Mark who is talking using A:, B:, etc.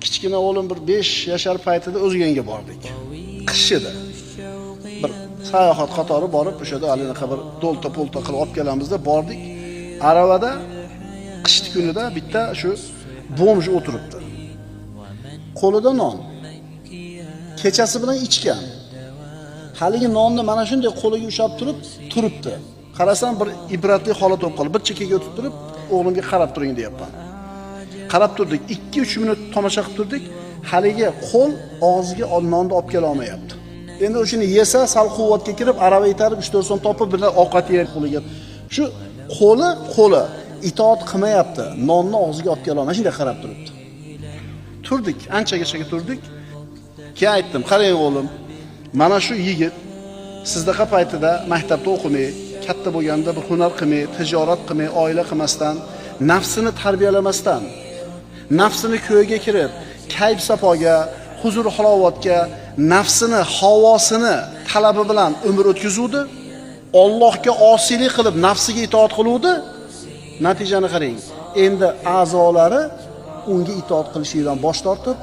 A: Kichkina o'g'lim bir 5 yashar paytida O'zganga bordik. Qish edi. Bir sayohat qatori borib, o'sha yerda halinaqa bir do'lta-po'lta qilib olib kelamizda bordik. Aravada qish kunida bitta shu bomj o'tiribdi. Qo'lida non. Kechasi bilan ichgan. Haligi nonni mana shunday qo'liga ushlab turib, turibdi. Qarasam bir ibratli holat bo'lib qoldi. Bir chekkaga o'tib turib, o'g'limga qarab turing deyapman. Qarab turdik, 2-3 minut tomosha qilib turdik. Haligi qo'l og'ziga nonni olib kela olmayapti. Endi o'shani yesa, sal quvvatga kirib, arava itarib 3-4 so'm topib, bir ovqat yer qo'liga. Shu qo'li itoat qilmayapti. Nonni og'ziga olib kela olmay shunday qarab turibdi. Turdik, anchagacha turdik. Keyin aytdim, qarang o'g'lim, mana shu yigit sizdaqa paytida maktabda o'qimay, katta bo'lganda bir hunar qilmay, tijorat qilmay, oila qilmasdan, nafsini tarbiyalamasdan, nafsini ko'yiga kirib, kayf safoga, huzur halovatga, nafsini, havosini talabi bilan umr o'tkazuvdi. Allohga osiylik qilib, nafsiga itoat qiluvdi. Natijani qarang. Endi a'zolari unga itoat qilishidan bosh tortib,